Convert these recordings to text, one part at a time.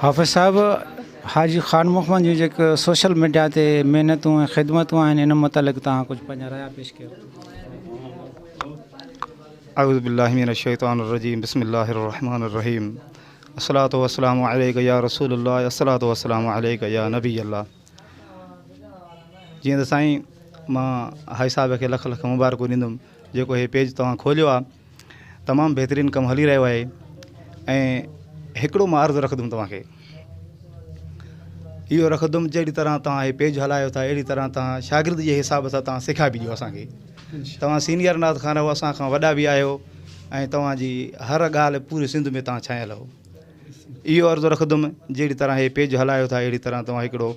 حافظ صاحب حاجي خان محمد جون جيڪي social media تي محنتون ۽ خدمتون آهن ان متعلق توهان ڪجهه پنهنجا رايا پيش ڪيو. اعوذ بالله من الشيطان الرجيم بسم الله الرحمن الرحيم الصلاة والسلام عليك يا رسول الله الصلاة والسلام عليك يا نبي الله جيئن ته سائين مان حاجي صاحب کي لک لک مبارڪون ڏيندم جيڪو هي پيج توهان کوليو آهي تمام بهترين ڪم هلي رهيو آهي ۽ هڪڙو مان عرض رکندم توهان کي اهو رکندم جهڙي طرح توهان هي پيج هلايو ٿا اهڙي طرح توهان شاگرد جي حساب سان توهان سکيا به ڏيو اسان کي توهان سينيئر نعت خوان آهيو اسان کان وڏا به آهيو ۽ توهان جي هر ڳالهه پوري سنڌ ۾ توهان ڇانيل آهيو اهو عرض رکندم جهڙي طرح هي پيج هلايو ٿا اهڙي طرح توهان هڪڙو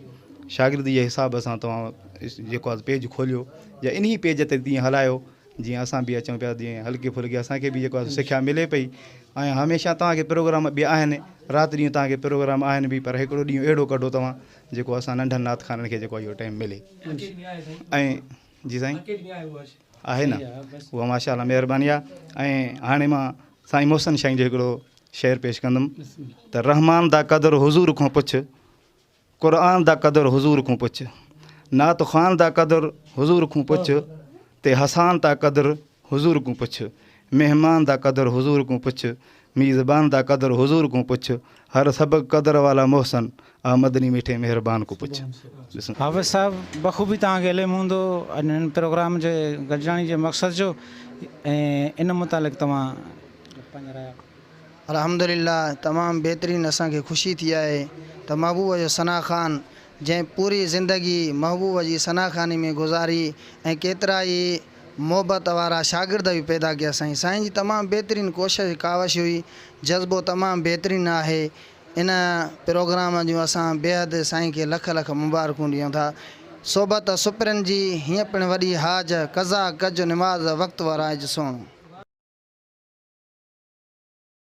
شاگرد جي حساب سان توهان جيڪو آهي پيج کوليو يا انهي پيج تي تيئن هلايو جيئن اسان به اچون پيا جيئن هلڪي ڦلڪي اسان کي به جيڪو آهي سکيا ملي پئي ۽ هميشه توهان کي پروگرام به آهن رات ڏينهن توهان کي پروگرام آهن به پر هڪڙو ڏينهن اهڙو ڪڍو توهان جيڪو اسان ننڍن نعت خوانن کي جيڪو اهو ٽائيم ملي ۽ جي سائين آهي نه اها ماشاء الله مهرباني آهي ۽ هاڻي مان سائين محسن شاهين جو هڪڙو شعر پيش ڪندم ته رحمان دا قدر حضور کان پڇ قرآن دا قدر حضور کون پڇ نعت خوان دا قدر حضور کون پڇ تے حسان دا قدر حضور کون پڇ مهمان دا قدر حضور کون پڇ ميزبان دا قدر حضور کون پڇ هر سبق قدر والا محسن آ مدني مٺي مهربان کون پڇ. حافظ صاحب بخوبي توهان کي علم هوندو ان پروگرام جي گڏجاڻي جي مقصد جو ۽ ان متعلق توهان پنهنجا رايا. الحمدلله تمام بهترين اسان کي خوشي ٿي آهي ته محبوب جو ثنا خوان جنهن پوري زندگي محبوب جي ثنا خواني ۾ گذاري ۽ ڪيترا ئي محبت وارا شاگرد به پيدا ڪيا سائين سائين جي تمام بهترين ڪوشش ڪاوش هئي جذبو تمام بهترين آهي ان پروگرام جون اسان بيحد سائين کي لک لک مبارڪون ڏيون ٿا صحبت سپرين جي هيئن پڻ وڏي هاج قضا ڪج نماز وقت ورائج سهڻو.